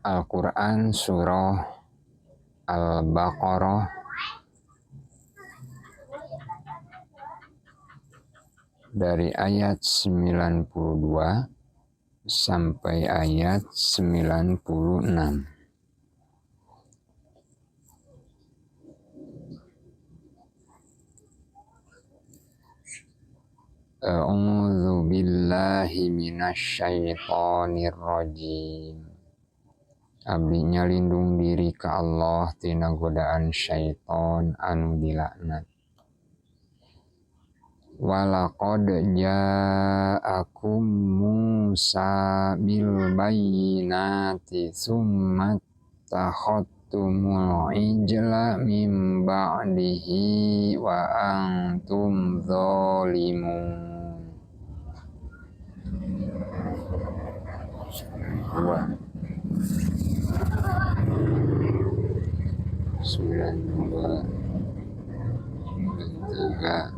Al-Quran Surah Al-Baqarah dari ayat 92 sampai ayat 96. A'udzu billahi minasyaitonir rajim. Abdi nyalindung diri ka Allah tina godaan syaiton anu dilaknat. Walaqad ja'akum Musa bil bayyinati tsumma takhattumul ijla min ba'dihi wa antum zalimun. 2 92 93.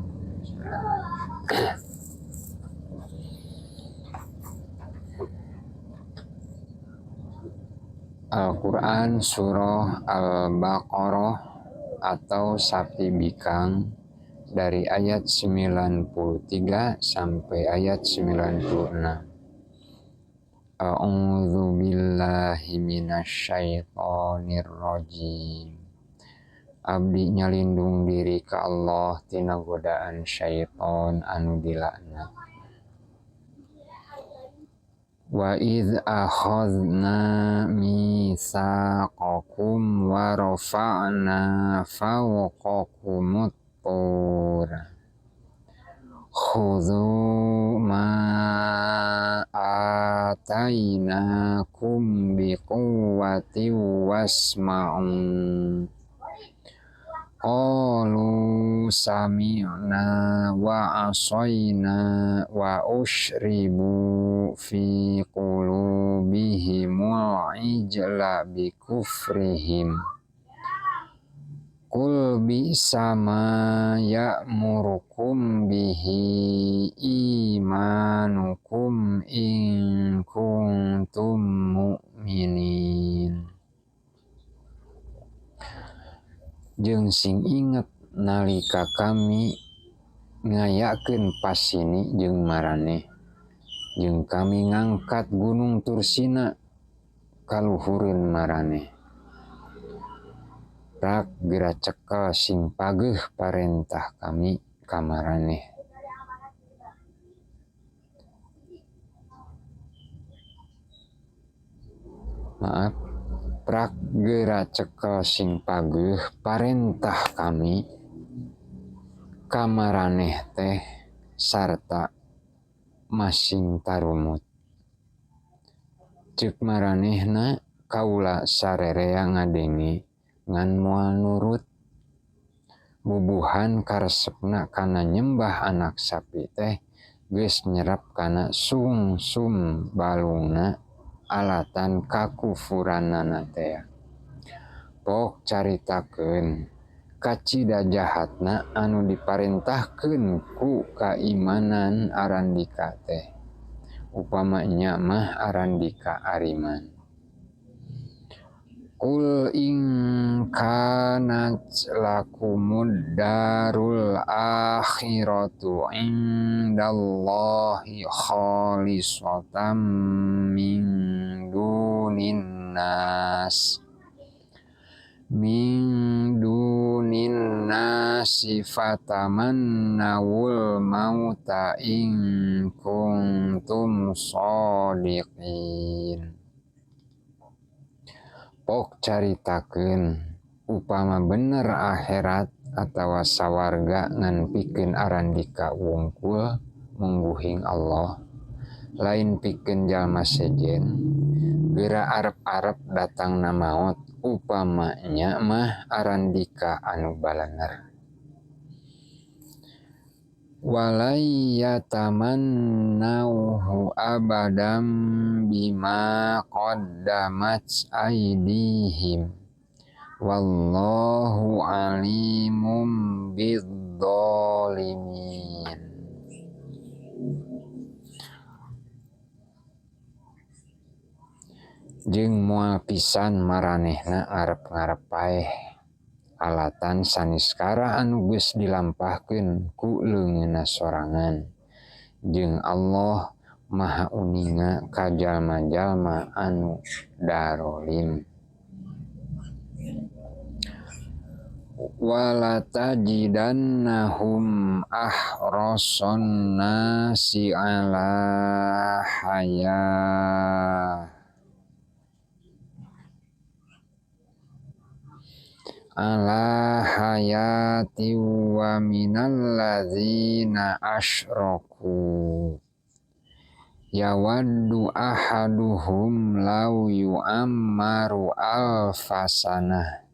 Al-Quran Surah Al-Baqarah atau Sapi Bikang dari ayat 93 sampai ayat 96. A'udzu billahi minasyaitonir rajim. Abdi nyalindung diri ka Allah tina godaan syaiton anu dilaknat. Wa idz akhadna mitsaqakum wa rafa'na fawqakumut tur. Khudzu ma atainakum biquwwati wasma'u. Qalu sami'na wa 'asayna wa ushribu fi qulubihimul ijla bikufrihim. Qul bi'sa ma ya'murukum bihi imanukum in kuntum mu'minin. Jeung sing inget nalika kami ngayakeun pasini jeung maraneh, jeung kami ngangkat gunung Tursina kaluhureun maraneh. Rak geura cekel sing pageuh parentah kami ka maraneh. Maaf, prak geura cekel sing pageuh parentah kami ka maraneh teh sarta masing tarumut. Ceuk maranehna kaula sarerea ngadenge ngan moal nurut. Bubuhan karesepna kana nyembah anak sapi teh geus nyerap kana sungsum balungna alatan kakufuranana teh. Pok caritakeun kacida jahatna anu diparentahkeun ku kaimanan arandika teh. Upama nya mah arandika ariman. Qul in kanat lakumud darul akhiratu indallahi khalisatan min dunin nas min dunin nasi fatamannawul mauta in kuntum shadiqin. Pok caritakeun upama bener akhirat atawa sawarga ngan pikeun arandika wungkul mungguhing Allah, lain pikeun jalma sejen, geura arep-arep datangna maot upama nya mah arandika anu balaner. Walay yatamannauhu abadam bima qaddamat aydihim wallahu alimum bidzalimin. Jeung moal pisan maranehna ngarep-ngarep paeh alatan saniskara anu geus dilampahkeun ku leungeunna sorangan. Jeung Allah Maha Uninga ka jalma-jalma anu darolim. Walatajidannahum ahrasan nasi ala hayah ala hayati wa minal ladzina asyraku yawaddu ahaduhum law yu'ammaru alfasanah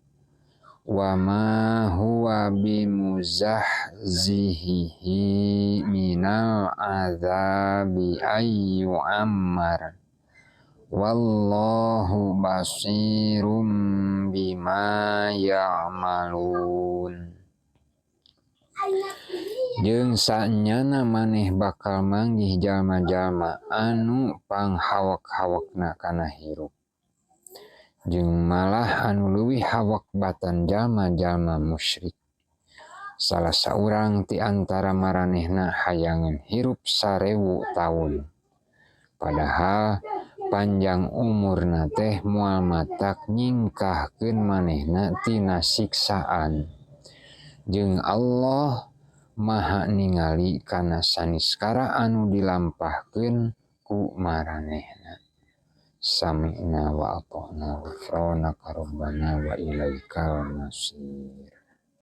wa ma huwa bimuzahzihihi minal azabi ayyu'ammar wallahu basirum bima ya'malun. Jeung sanyana maneh bakal manggih jalma-jalma anu panghawek-hawekna kana hirup, jeung malah anu leuwih hawek batan jalma-jalma musyrik. Salah saurang ti antara maranehna hayangeun hirup 1000 taun, padahal panjang umurna teh moal matak nyingkahkeun manehna tina siksaan. Jeung Allah Maha ningali kana saniskara anu dilampahkeun ku maranehna. Sami'na wa ata'na ghufranaka rabbana wa ilaikal masir.